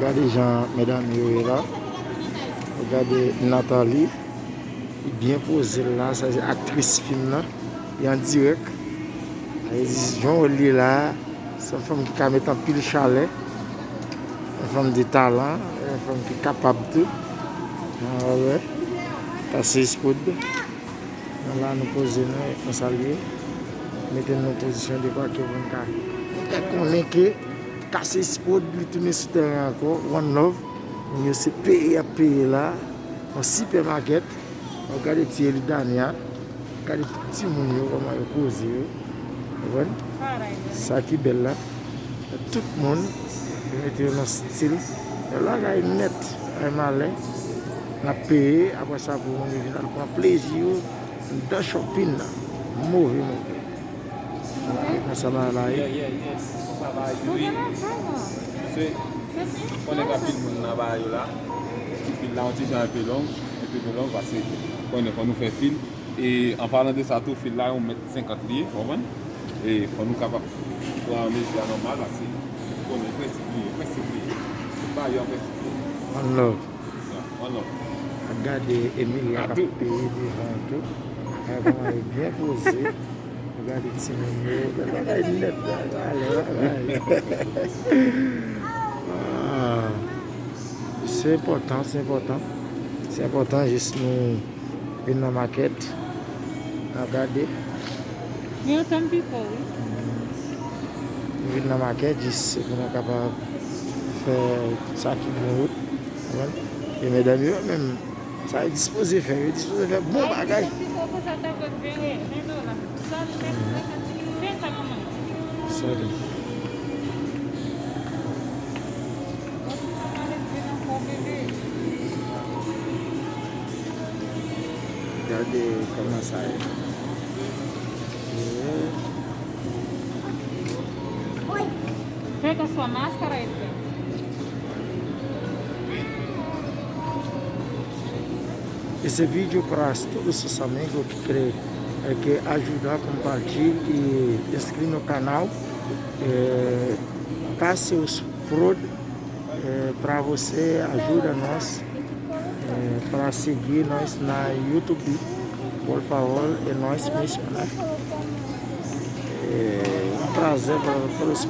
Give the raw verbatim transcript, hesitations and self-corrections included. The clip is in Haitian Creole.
Gade jan medam yo ye la. Gade Nathalie. Li byen poze l la. Sa se aktris fim nan. Li an dirèk. Sa vle di, jan w wè l ye la, se yon fanm ki ka met anpil chalè. Yon fanm de talan. Yon fanm ki kapab tou. Jan w wè. Kase Spod. Nou la, nou poze nou, e konsa l ye. Mete n nan pozisyon de kwa ke pou n ka, n ka konnen ke Kase Spod, li tounen sou tèren ankò. One love. Moun yo se peye y ap peye la. Yon sipèmakèt. Ou gade ti Elidania. Gade tout timoun yo, kòman yo poze yo. Konprann? Sa ki bèl la. Tout moun, yo mete yo nan stil. Yon bagay nèt, yon malè. N ap peye, apre sa pou moun yo vin al pran plezi yo nan shopping nan. Move, move. Konsa bagay la ye. Yeah, yeah, yeah. Konsa bagay yo ye. Se, konnen gen anpil moun nan bagay yo la. Ti fil la, yon ti jan enpe long, enpe twò long, paske konnen fò nou fè fil. E an palan de sa tou, fil la, yon mèt senkant li ye, w konprann? E fò nou kapab pran mezi a nòmal, paske ou konnen prensip li ye, prensip li ye. Tout bagay yo an prensip li ye. One love. Yeah, one love. Ap gade Emilia k ap peye devan an tou. Gade kòman li byen poze. Gade timoun yo. Gade bagay nèt la. Gade bagay. Ah. Se enpòtan, se enpòtan. Se enpòtan jis nou vin nan makèt. N ap gade. Gen anpil pifò, wi. Nou vin nan makèt jis pou nou kapab fè tout sa ki bon yo. Konprann? E medam yo menm, sa yo dispoze fè, yo dispoze fè bon bagay. Sòli. Gade kòman sa ye. Fè ta sua máscara, Edgar. Esse vídeo para todos os amigos que querem, eh, que ajudar a compartilhar e inscrever no canal. Eh, Cassius Prod, eh, para você ajuda nós, eh, para seguir nós na YouTube, por favor, é nós missionário. É um prazer para todos.